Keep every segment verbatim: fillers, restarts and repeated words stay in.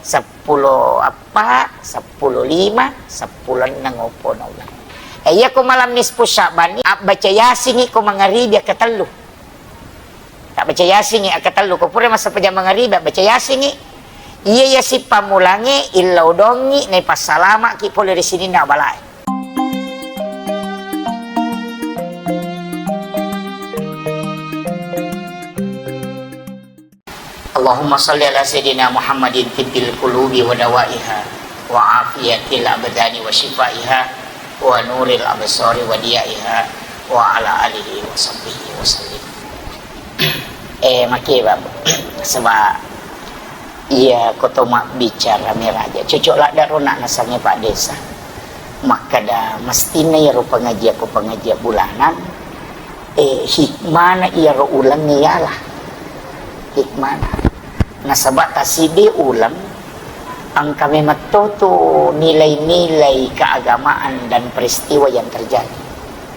Seppulo eppa, seppulo lima, seppulo enneng oppo na uleng. Eh, iya ko malam nisfu Sya'ban ni, abbaca Yasin i ko mangaribi akkatellu. Abbaca Yasin i akkatellu, ko pura massempajang mangaribi, abbaca Yasin i. Iya Yasin pammulangnge, illau dongi, naipassalama'ki pole ri sininna abalae. Allahumma salli ala sayyidina Muhammadin tibbil qulubi wa dawaiha, wa afiyatil abdani wa shifaiha, wa nuril absari wa diyaiha, wa ala alihi wa sahbihi wa sallim. Eh, makke, Bapak. Sebab iya ko to mabbicara miraja, cocok ladde ro na nasengnge Pak Desa. Makkeda mestinna iyaro pengajian ko pengajian bulanan, eh, hikmana iyaro uleng iyalah. Hikmana. Nasaba tasiddi uleng, engka memetto tu nilai-nilai keagamaan dan peristiwa yang terjadi.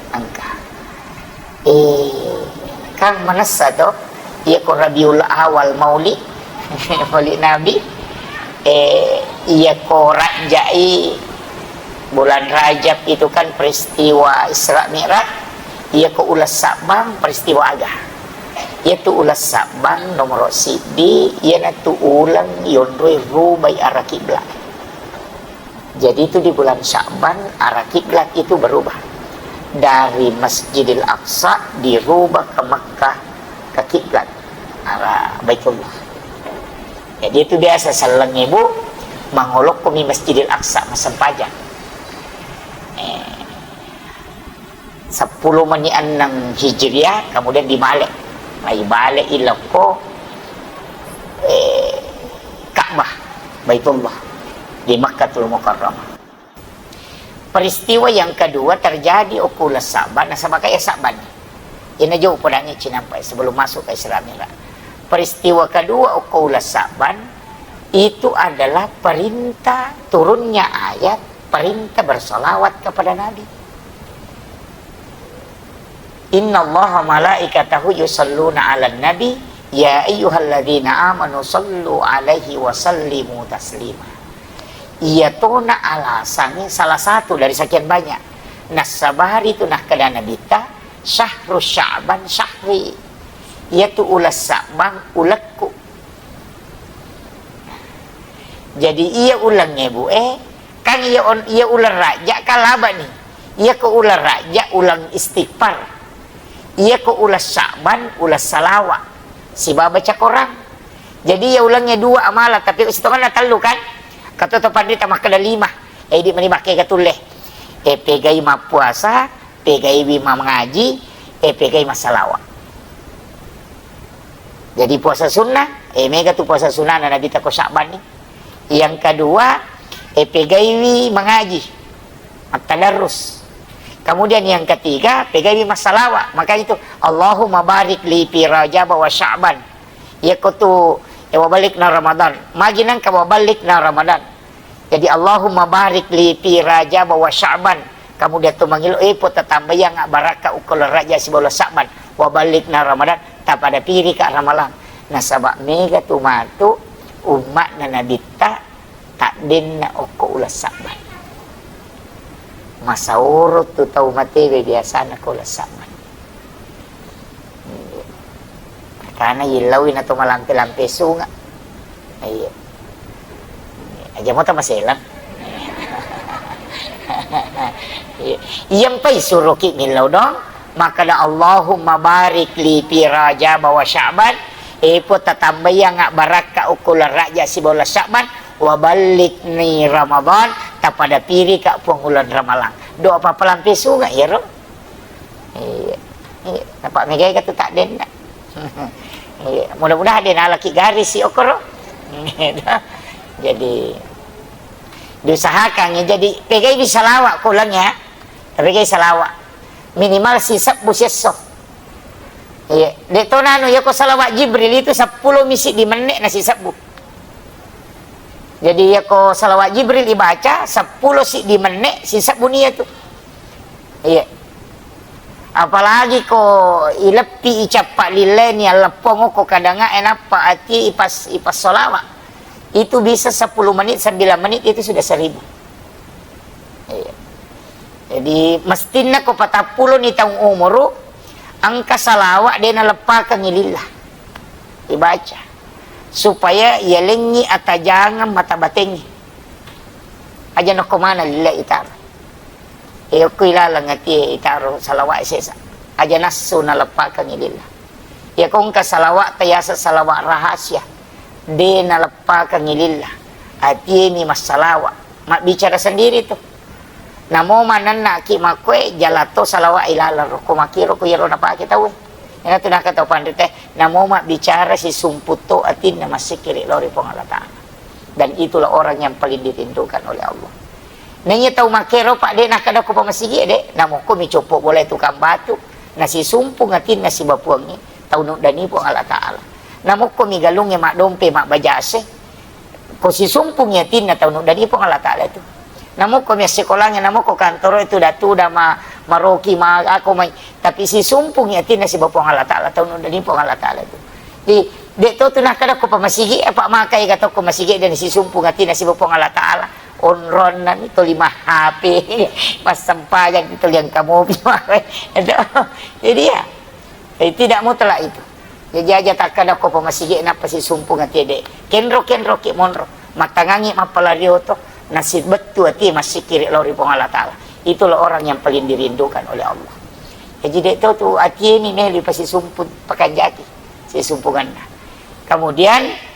Engka. Eh, kan manessa to, iya ko Rabiul Awal mauli, mauli Nabi, eh, iya ko Rajai, bulan Rajab itu kan peristiwa Isra Mi'raj, iya ko uleng Sabbang peristiwa aga. Iya tu uleng Sabbang nomoro siddi, iyanatu uleng yonroi rubai arah kiblat. Jadi itu di bulan Sya'ban, arah kiblat itu berubah. Dari Masjidil Aqsa dirubah ke Makkah, ke kiblat, arah Baitullah. Jadi itu biasa selleng ibu mangolokkomi Masjidil Aqsa, massempajang. Eh, seppulo menit enneng Hijriah, kemudian dibalik. Nah, ibalik ilokko, eh, Ka'bah, Baitullah, di Makkatul Mukarramah. Peristiwa yang kedua terjadi okko uleng Saban, nasaba ka iya Saban. Ina jauh podangi cinampai sebelum masuk ke Isra Mi'raj. Peristiwa kedua okko uleng Saban itu adalah perintah turunnya ayat perintah bersolawat kepada Nabi. Innallaha malaikatahu yusalluna 'alan nabi, ya ayyuhalladzina amanu sallu 'alaihi wa sallimu taslima. Iya tona alasangnge salah satu dari sekian banyak. Nassabari tu nakkeda Nabitta, "Syahru Sya'ban syahri." Iyatu uleng Sa'ban ulekku. Jadi iya ulengnge bu e, kan iya on-, iya uleng Rajja kan laba ni. Iya ko uleng Rajja uleng istighfar. Iya ko uleng Sa'ban uleng salawa. Sibawa baca Korang. Jadi iya ulengnge dua amala, tapi sitongenna tellu kan? Kato to panrita makkeda lima. Eh, idi mani makkega tulle. Eh, pegai mappuasa, pegaiwi mangaji, eh, pegai massalawa. Jadi puasa sunnah, eh, mega tu puasa sunnah na Nabi tako Sya'ban ni. Yang kedua, eh, pegaiwi mangaji, at-tadarrus. Kemudian yang ketiga, pegaiwi massalawa. Makanya itu, Allahumma barik li fi Rajab wa Sya'ban. Iya ko tu, eh, wabalikna Ramadan. Magi nangka wabalikna Ramadan. Jadi, Allahumma barik li fi Rajab wa Sya'ban. Kamu dia tu mangilo, eh, po tatambaiang barakka ukko uleng Rajab sibawa uleng Sya'ban. Wa balikna Ramadan, tapada piri ka Ramalang. Nasaba mega tu matu ummatna Nabitta taddenna okko uleng Sya'ban. Masaoro tu tau matewe biasana ko uleng Sya'ban. Iya. Karena yillauwi na to malampe-lampe sunga. Iya. Aja mo tamaselang. Iya. Iyampai suroki millau dong. Makkeda, "Allahumma barik li fi Rajab wa Sya'ban." Eh, Puang, tatambaiang barakka ukko uleng Rajab sibawa uleng Sya'ban. Wa ballighni Ramadan. Tapada pirika Puang uleng Ramalang. Doa pappalampe sunga iyaro. Iya. Iya, napa megai ka tu taddenna. Iya, mudah-mudahan de nalaki garis si okoro. Jadi diusahakan ya, jadi pegai di salawa ko uleng ya. Tapi pegai salawa. Minimal sisebbu siesso. Iya, de to nanu ya ko salawat Jibril itu seppulo misi di menne na sisebbu. Jadi ya ko salawat Jibril dibaca seppulo si di menne sisebbu nia tu. Iya. Apalagi ko ileppi i cappa lilleni alleppong ko kadangnga e nappa ati ipas, ipas solawat. Itu bisa sepuluh menit, sembilan menit itu sudah seribu. Iya. Jadi, mestinna ko patappulo ni taung umuru, engka salawat de naleppakengngi lillah. Ibaca. Supaya yalengngi atajangeng mata batengngi. Aja nokko mana lillah itaro. Iyako ilaleng atie itaro salawat sesa. Aja nassu naleppakengngi lillah. Iyako engka salawat tayaseng salawat rahasia. De naleppakengngi lillah. Atie mi massalawa. Mabbicara sendiri tu. Namo manennaki makkoe jalato salawat ilaleng roko makiro ko iyaro napake tauwe. Iyana tu naka tau panrite, namo mabbicara sisumpu to atinna massikkiri lao ri Puang Allah Ta'ala. Dan itulah orang yang paling dirindukan oleh Allah. Naiya tau makkero, Pak, de nakkeda ko pamasigi, de, namokko mi coppo bola tukang batu, nasisumpung atinna sibawa Puangnge, tau nuddani Puang Allah Ta'ala. Namokko mi galungnge maddompe, mabbajase, ko sisumpungi atinna tau nuddani Puang Allah Ta'ala itu. Namokko mi assikolangnge, namokko kantoro itu datu da ma-, maroki ma ako mai, tapi sisumpungi atinna sibawa Puang Allah Ta'ala, tau nuddani Puang Allah Ta'ala itu. Jadi, de to tu nakkeda ko pamasigi, apa maka ega to ko masigi dan sisumpung atinna sibawa Puang Allah Ta'ala. Onronna mi toli ma H P, massempajang toli engka mopi. Jadi ya, eh, tidak mutlak itu. Jadi aja takkeda ko pamasigi nappa sisumpung atie de. Kenro-kenro ki monro. Mattangangi mappalari oto. Nasibettu atie massikkiri lao ri Puang Allah Ta'ala. Itulah orang yang paling dirindukan oleh Allah. Jadi de to tu atie mi meli pasisumpung pakanjaki. Sisumpunganna. Kemudian,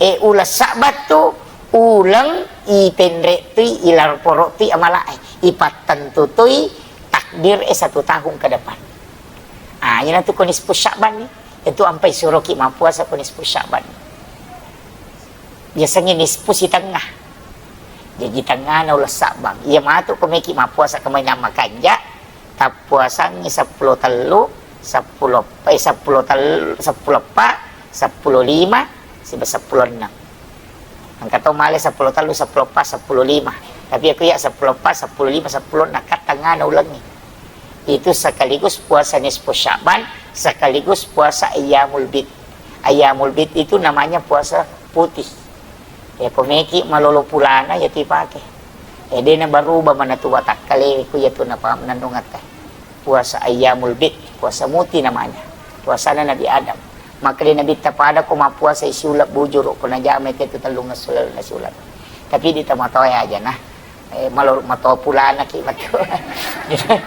E, uleng Sa'ban tu, uleng ipenre tui, ilarporo tui amalae, ipattentu tui takdir e satu tahun ke depan. Ah, iyana tu ko nisfu Sa'ban ni, itu ampai suroki mappuasa ko nisfu Sa'ban ni. Biasanya nisfu sitengah. Jadi tengahna uleng Sa'ban. Iya matu ko meki mappuasa kemainang makanja, tappuasangngi seppulo tellu, seppulo, eh, seppulo tellu, seppulo eppa, seppulo lima, siba seppulo enneng. Engka to male seppulo tellu, seppulo eppa, seppulo lima. Tapi aku ya seppulo eppa, seppulo lima, seppulo enneng, kan tengahna ulengngi. Itu sekaligus puasa nisfu Syaban, sekaligus puasa ayyamul bid. Ayyamul bid itu namanya puasa putih. Ya, ko meki malolo pulana, ya tu ipake. Ya, de na baruba manatu watakkale ku ya tu napa nennungetta. Puasa ayyamul bid, puasa muti namanya. Puasana Nabi Adam. Maka de Nabitta pada ko mappuasa siuleng bujuru, ko najama itu tellung esso lalu nasiuleng. Tapi di tamatoa aja nah. Eh, malolo matoa pulana ki matu. Iya.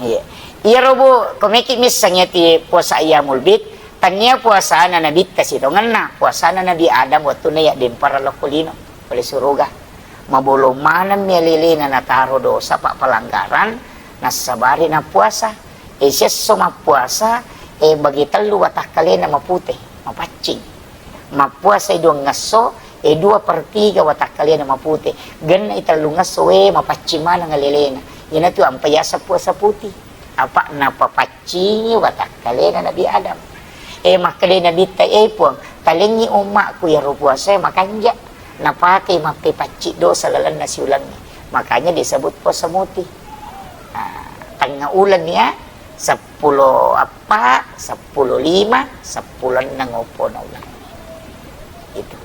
Iya. Iyaro, Bu, ko meki misseng ya ti puasa ayyamul bid, Tania puasana Nabitta sitongenna, puasana Nabi Adam wettunna yaddempareng lokko lino pole suruga. Mabolong maneng mi alelena nataro dosa, pa pelanggaran, nassabari nappuasa. E, siesso mappuasa, e, bagi tellu watakkalena mapute, mapaccing. Mappuasa e duangngesso, e, dua per tiga watakkalena mapute. Genna i tellungngesso, we, mapaccing maneng alelena. Iyanatu ampa yaseng puasa putih. Apa napapaccingi watakkalena Nabi Adam. E, makkeda Nabitta, e Puang, talengngi ummakku iyaro puasae makanja. Napakei mappepacci dosa lalenna siulengnge. Makanya disebut puasa muti. Nah, tengnga uleng ya, seppulo eppa, seppulo lima, seppulo enneng oppona uleng. Itu.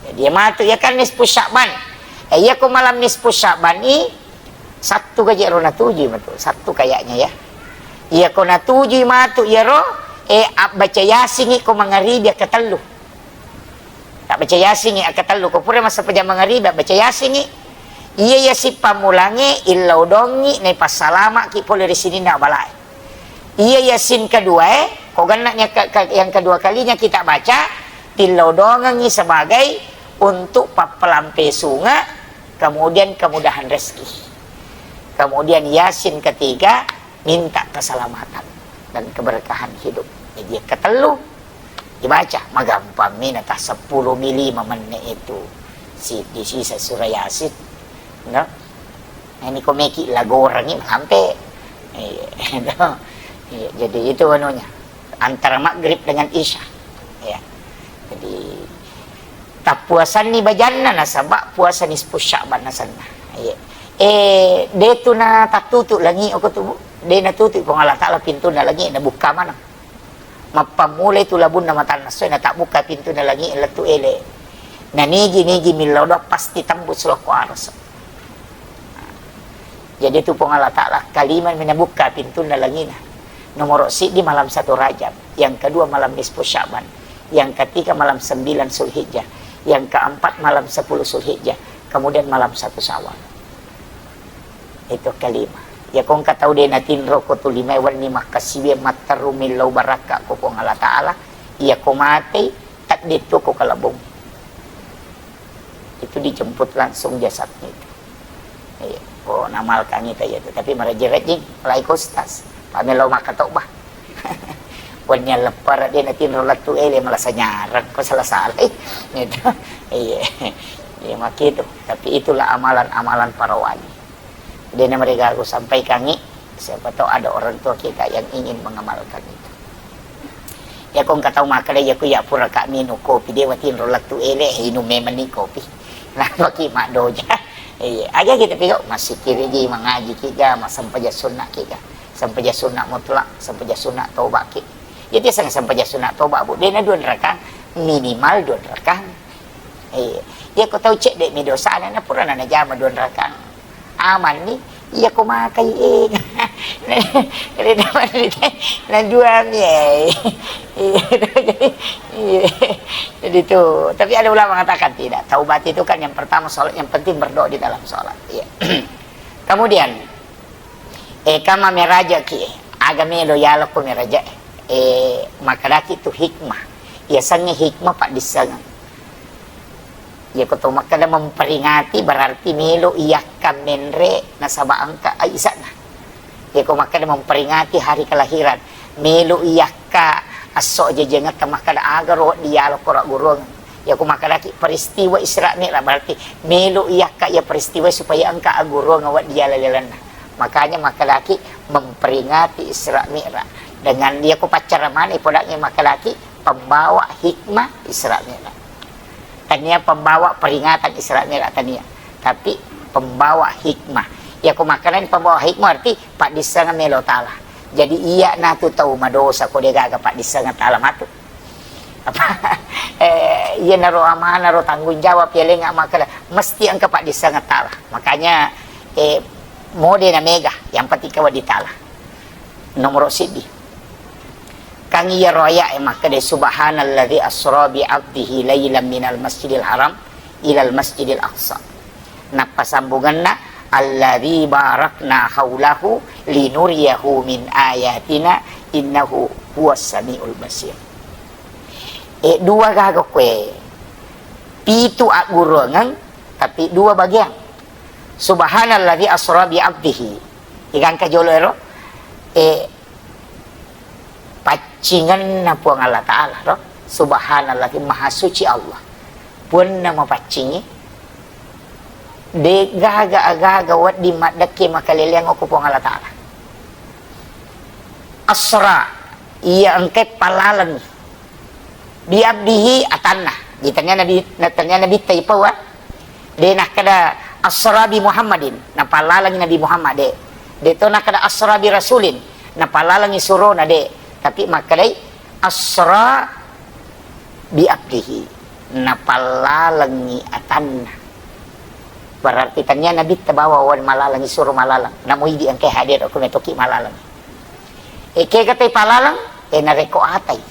Jadi, iya matu, iya kan nisfu Sya'ban. Eh, iya ko malam nisfu Sya'ban i, Sabtu gaje ro natujui matu, Sabtu kayaknya ya. Iya ko natujui matu iyaro, eh, abbaca Yasin i ko mangaribi akkatellu. Abbaca Yasin i akkatellu, ko pura massempajang mangaribi, abbaca Yasin i. Iya Yasin pammulangnge, illodongngi, naipassalama'ki pole ri sininna abalae. Iya Yasin kedua, eh, ko genna'nya ke, ke, yang kedua kalinya kita baca, tillodongengngi sebagai untuk pappelampe sunge, kemudian kemudahan rezeki. Kemudian Yasin ketiga, minta keselamatan dan keberkahan hidup. Jadi, yang ketellu, dibaca, magampang mi nata seppulo mi lima menit itu. Si, di sisa surah Yasin. No? Nah, ini ko meki lagorangi malampe. Iya, no? Iya, jadi itu anunya. Antara maghrib dengan isya. Ya. Jadi, tappuasanni bajanna nasaba puasa nisfu Sya'ban nasenna. Iya. Eh, de tu na tattutu langi oko tu, Bu. De natutu Puang Allah Ta'ala pintunna langi, nabukka maneng. Mappammulai tu labunna matanna essoe, natabbukka pintunna langi lettu ele. Na nigi-nigi millau doang pasti tembus lokko arasa. Jadi tu Puang Allah Ta'ala kalima mi nabukka pintunna langina. Nomoro siddi malam satu Rajab, yang kedua malam nisfu Sya'ban, yang ketiga malam sembilan Zulhijjah, yang keempat malam sepuluh Zulhijjah, kemudian malam satu Syawal. Itu kelima. Ya, ko engka tau de natinro ko tu lima wenni makkasiwi matteru millau barakka ko Puang Allah Ta'ala, iya ko matei, takdir tu ko kalabung. Itu dijemput langsung jasadnya itu. Iya, ko namalkangi taya itu. Tapi marejing-rejing, lai ko ustaz. Pamelo maka tau bah. Wenni alleppara de natinro lettu ele, malasa nyarang ko sala-sala. Gitu. Iya. Iya, makitu. Tapi itulah amalan-amalan para wali. De na mereka aku sampaikangi, siapa tahu ada orang tua kita yang ingin mengamalkan itu. Ya, ko engka tau makkeda, ya, ku ya pura ka minum kopi, de watinro lettu ele, inum memang ni kopi. Nah, bagi mak doja. Iya, aja kita pigau, masih kiri ji, mengaji kiga, masampaja sunnah kiga. Sampaja sunnah mutlak, sampaja sunnah toba ki. Ya, dia sangat sampaja sunnah toba, Bu. De na dua rakang, minimal dua rakang. Iya. Iya, ko tau cedde mi dosana, na purana najama dua rakang. Aman ni, iya ko makai, eh. Reda manrita, na dua mi, eh. Iya. Iya. Jadi tu, tapi ada ulama mengatakan tidak. Taubat itu kan yang pertama sholat, yang penting berdoa di dalam sholat. Iya. Kemudian, eh, kama meraja ki, aga melo yalo ko meraja, eh, makadaki tu hikmah. Iya sange hikmah paddissengeng. Iya ko to makkeda memperingati berarti melo iyakka menre nasaba engka aisanna. Iya ko makkeda memperingati hari kelahiran, melo iyakka esso ajajengetta makkeda aga ro wedding yalo ko ragguruang. Iya ko makkedaki peristiwa Isra Mi'raj berarti melo iyakka iya peristiwa supaya engka agguruang wedding yala lalenna. Makanya makkedaki memperingati Isra Mi'raj. Dengan dia ko paccara mana ipodangi makkedaki pembawa hikmah Isra Mi'raj. Tania pembawa peringatan Isra Mi'raj tania, tapi pembawa hikmah. Iya ko makkedani pembawa hikmah berarti paddissengeng melo tala. Jadi iya natu tau madosa ko de gaga paddissengeng tala matu. Apa? Eh, iya naro amanah ro tanggung jawab ya lenga makkeda mesti engka paddissengeng tala. Makanya, eh, mode na mega, yang penting kawa ditala. Nomoro siddi. Kang iyaro aya'e makkeda, "Subhanalladzi asra bi 'abdihi lailan minal masjidil haram ilal masjidil aqsa." Nappa sambungenna, "Alladzi barakna haulahu linuriyahu min ayatina innahu huwas samiul basir." E, dua gaga kue. Pitu agguruangeng, tapi dua bagian. "Subhanalladzi asra bi 'abdihi." Igangka jolo ero, e, paccingenna Puang Allah Ta'ala, ro. Subhanallah, Maha Suci Allah. Puanna mapaccingi, de gaga agaga wedding maddekke makaleleang okko Puang Allah Ta'ala. Asra, iya engkai pallalengi. Bi abdihi atanna. Di tania Nabi, na tania Nabi taipawa. De nakkeda asra bi Muhammadin, napallalengi Nabi Muhammad, de. De to nakkeda asra bi rasulin, napallalengi surona, de. Tapi makkedai asra bi abdihi, napallalengi atanna. Berarti tania Nabi tabawa wan mallalengi suro mallaleng. Namo idi engkai hadir okko metoki mallaleng. E, kega tai pallaleng, e, narekko atai.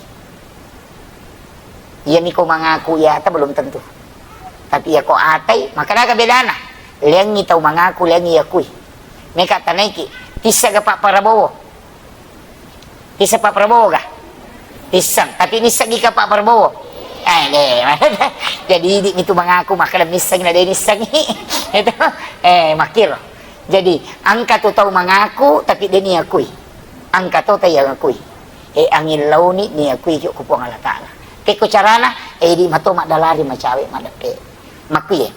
Iyami ko mangaku iyata belum tentu. Tapi iya ko atai, maka daga bedana. Leangi tau mangaku, leangi yakui. Meka tanaiki, tissa ga Pak Prabowo? Tissa Pak Prabowo ga? Tissang, tapi nissagi ka Pak Prabowo? Eh, de. Jadi idi mitu mangaku, maka missangi na de nissangi. Itu, eh, makiro. Jadi, engka tu tau mangaku, tapi de niakui. Engka to tau yangakui. E, angin launi niakui ki ko Puang Allah Ta'ala. Kekko carana, e, idi mato maddalari macawe maddeppe. Makkuye.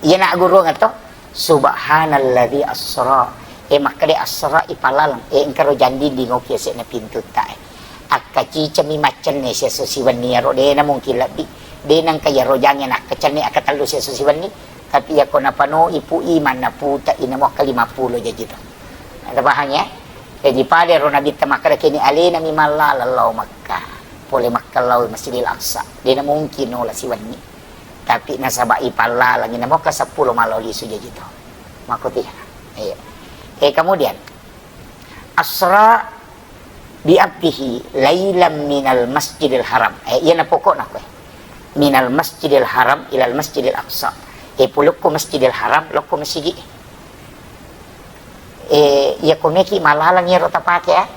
Iyana agguruang to, subhanalladzi asra. E, makkeda asra ipallaleng. E, engka ro jandi dingoki ase'na pintu ta, e. Akkacicami maccenne siesso siwenni iyaro, de na mungkin lebbi. De nengka iyaro jange nakkacenne akkatellu siesso siwenni. Tapi iyako napano ipu i manna puta i namo ka lima pulo jaji to. Ada paham ya? Jaji pada ro Nabitta makkeda, kini alena mi mallala lao Makkah, pole Makkah lao Masjidil Aqsa, dena mungkin nola siwenni. Tapi nasaba ipallalangi namoka seppulo malao lisu jaji to. Makotiha. Iya. Eh, kemudian, asra bi abdihi lailam minal Masjidil Haram. Eh, iyana pokokna koe. Minal Masjidil Haram ilal Masjidil Aqsa. Eh, pulukku Masjidil Haram, lokku masigi. Eh, iya ko meki malalang iyaro tapake, ah.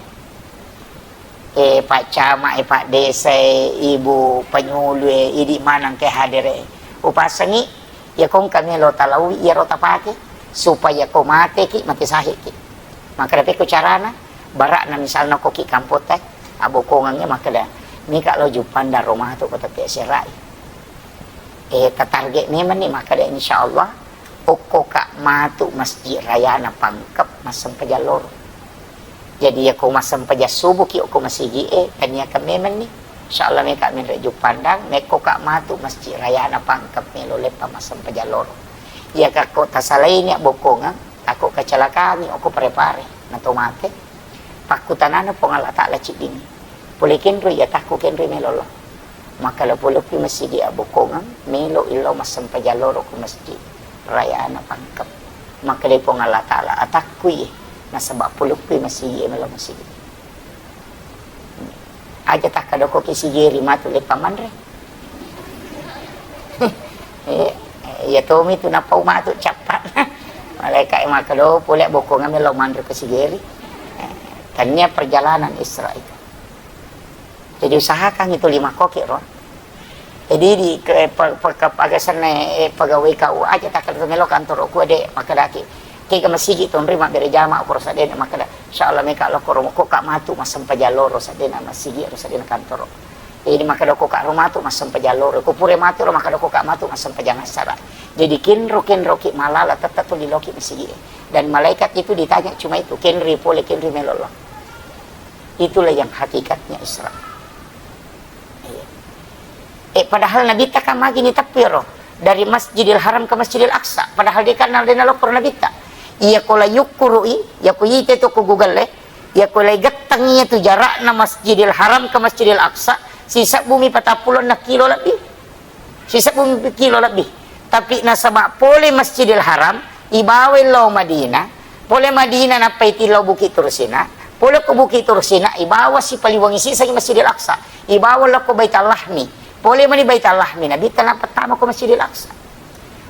Eh, Pak Camat, eh, Pak Desa, eh, Ibu Penyuluh, eh, idi maneng ke hadere. Upasengi, iya ko engka melo talaui iyaro tapake, supaya ko mateki, mate sahiki. Makkeda pekko carana, barakna misalna ko ki kampotta, abokongeng makkeda, mika lo Juppandang ro matu ko tette serai. Eh, tatarget memang ni makkeda, insya Allah, okko ka matu Masjid Rayana Pangkep massempajang loro. Jadi, iya ko massempajang subuh ki okko masigi e, taniakan memang ni. Insya Allah, meka menre Juppandang, mekko ka matu Masjid Rayana Pangkep melo leppa massempajang loro. Iya ka ko tasalai ni abokongeng, tako kecelakaan ni okko Pare-Pare, nato mate. Pakkutanana Puang Allah Ta'ala ciddingi. Pole kenro iya takku kenro melo lo. Makkeda pulukku masigi abokongeng, melo illo massempajang loro ko Masjid Rayana Pangkep. Makkeda Puang Allah Ta'ala, atakku iye, nasaba pulukku masigi e melo masigi. Aja takkadoko ki sigeri matu leppa manre. Eh, iya tomi tu napau matu cappa. Malaikat e makkeda, pole abokongeng melo manre ko sigeri. Eh, tania perjalanan Isra itu. Jadi usahakan itu lima koki ro. Jadi di ke, pe, pe, ke, pagasanna, eh, pegawai K U A aja takkeda melo kantoro ku de makkedaki. Kega masigi tonri mabbere jama ko ro sadena makkeda. Insya Allah meka lo ko ro ko ka matu massempajang loro sadena masigi ro sadena kantoro. Jadi makkeda ko ka ro matu massempajang loro. Ko pura matu ro makkeda ko ka matu massempajang asara. Jadi kenro kenro ki malala tetap tu liloki masigi. Dan malaikat itu ditanya cuma itu, kenri pole kenri melo lo. Itulah yang hakikatnya Isra. Iya. Eh, padahal Nabitta kan magi ni teppi ro dari Masjidil Haram ke Masjidil Aqsa. Padahal dia kan dena lokko Nabitta. Iya ko la yukkuru'i, iya ko ite to ko Google e, iya ko la gettang iya tu jarakna Masjidil Haram ke Masjidil Aqsa, sisebbu mi patappulo na kilo lebbi. Sisebbu kilo lebbi. Tapi nasaba pole Masjidil Haram, ibawa lao Madinah, pole Madinah nappa itillau Bukit Tursina, pole ko Bukit Tursina, ibawa sipaliwangi sisangi Masjidil Aqsa, ibawa lao ko Baitul Lahmi, pole mani Baitul Lahmi, Nabitta nappa tama ko Masjidil Aqsa.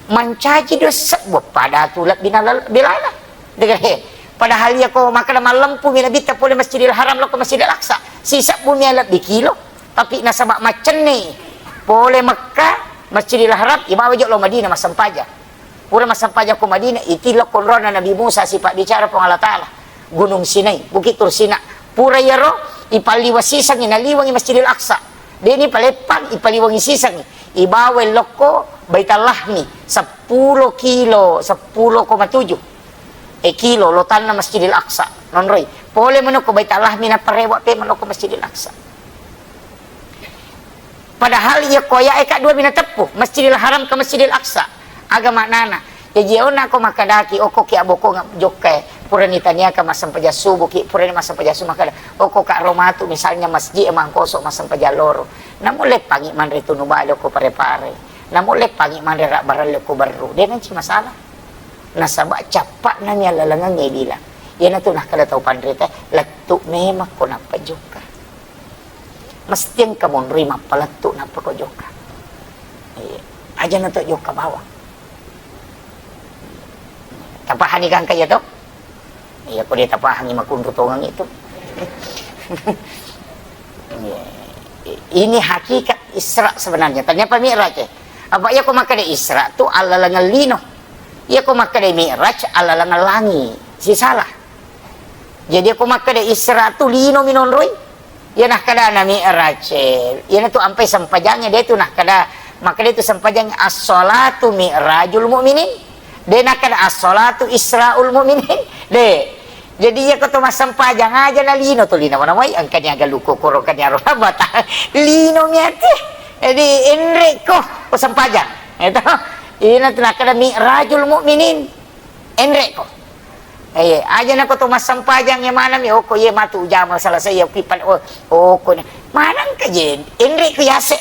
Mancaji dua sebbu pada tu lebbi nalal-, bilala. Dega he. Padahal iya ko makkeda mallempu mi Nabitta pole Masjidil Haram lao ko Masjidil Aqsa, sisebbu mi lebbi kilo. Tapi nasaba maccenni pole Mekka, Masjidil Haram, ibawa jo lao Madinah massempajang. Pura massempajang ko Madinah, itillau konrona Nabi Musa sipabbicara Puang Allah Ta'ala. Gunung Sinai, Bukit Tursina. Pura iyaro, ipalliwa sisangi, naliwangi Masjidil Aqsa. Deni paleppang, ipaliwangi sisangi. Ibawa lokko Baitul Lahmi, seppulo kilo, seppulo koma tujuh. E kilo, lotanna Masjidil Aqsa. Nonroi. Pole mano ko Baitul Lahmi, naparewa pe mano ko Masjidil Aqsa. Padahal iya ko ayae ka dua bina teppu, Masjidil Haram ke Masjidil Aqsa. Aga maknana? Jaji onna ko makkedaki, okko ki abokongeng jokka e, purani taniaka massempajang subuh ki, purani massempajang subuh makkeda, okko ka ro matu misalnya masjid e mangkoso massempajang loro. Namu leppangi manre tunu bale ko Pare-Pare. Namu leppangi manre rabbarelle ko Berru. De nanci masalah. Nasaba cappa nami allalengeng e bilang. Iyanatu nakkeda tau panrita, lettu memang ko nappa jokka. Mesti engka monroi mappalettu nappa ko jokka. Iya. Aja na to jokka bawang. Tapahani gangka iya to? Iya, ko de tapahangi makunru tongeng itu. Iya. Ini hakikat Isra sebenarnya. Ternyata Mi'raj, eh. Apa iya ko makkeda Isra tu allalengeng lino. Iya ko makkeda Mi'raj allalengeng langi. Sisalah. Jadi ko makkeda Isra tu lino minonroi. Iya nakkeda na Mi'raj, eh, iyanatu ampai sempajangnge, de tu nakkeda, makkeda tu sempajangnge, as-salatu mi'rajul mu'minin. De nakkeda as-salatu isra'ul mu'minin. De. Jadi iya ko to massempajang aja na lino tu lino mana wai, engkani aga luko koro kani aro bata. Lino miati. Jadi enre ko, ko sempajang. Itu. Ina tu nakkeda mi'rajul mu'minin. Enre ko. Eh, aja nako to massempajang ya manami, oko ye matu jama selesai ya kipan, oh, oko ne. Manang ka je, enre ku yase.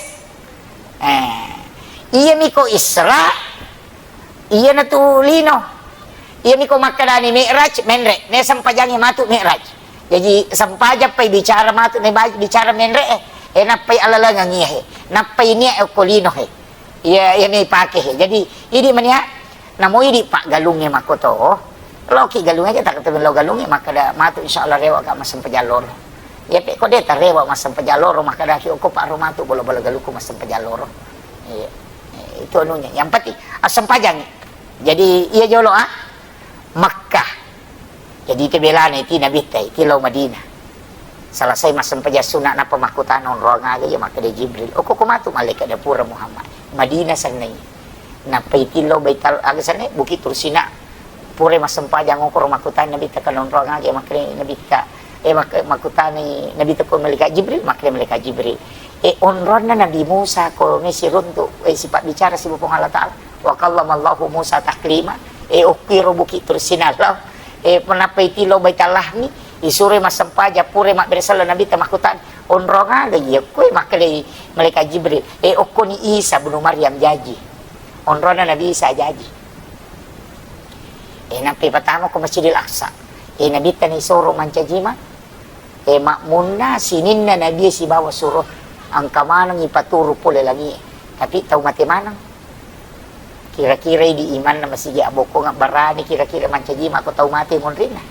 Eh, iya miko Isra, iya natu lino. Iya miko makkadani Mi'raj, menre. Ne sempajangi matu Mi'raj. Jadi sempajang pai bicara matu, ne ba-, bicara menre, eh. Eh, nappai alalangang iya, he. Nappai nia, eh, okko lino, he. Iya, iya mi pake, he. Jadi, idi mania, namo idi paggalungnge makkoto. Loki galung aja, tak ketemu lo galungnge, makkada matu insya Allah rewa ka massempajang loro. Iya, pe ko de tarewa massempajang loro, makkadaki okko pak ro matu bola-bola galukku massempajang loro. Iya. Eh, itu anunya. Yang penting, assempajangi. Jadi, iya jolo, ah. Makkah. Jadi, itu belana, itu Nabitta, itu lao Madinah. Selesai massempajang sunna, nappa makkutana onroang aga, iya, makkeda Jibril. Okko ko matu malaikat dapura Muhammad. Madinah sennai. Nappa itu lao Baital, aga sennai, Bukit Tursina. Pura massempajang okoro makkutana Nabitta, kan onroang aga, iya, makkeda Nabitta. Eh, mak-, makkutani Nabitta ko malaikat Jibril, makkeda malaikat Jibril. Eh, onronna Nabi Musa ko mesi runtu, eh, sipa bicara sibu Puang Allah Ta'ala. Wa kallamallahu Musa taklima. E, okkiro Bukit Tursina lao. E, nappa iti lao Baitul Lahmi, isuroi massempajang, pura mabbere sello Nabitta makkutana, onrong aga iya koe? Makkedai malaikat Jibril, e, okkoni Isa bunu Maryam jaji. Onronna Nabi Isa jaji. E, nappa ipatama ko Masjidil Aqsa. E, Nabitta naisoro mancaji ma. E, makmunna sininna Nabie sibawa suro, engka maneng ipaturu pole langie. Tapi tau mate maneng. Kira-kira idi imanna masigi abbokkongeng barani kira-kira mancaji mako tau mate monrinna.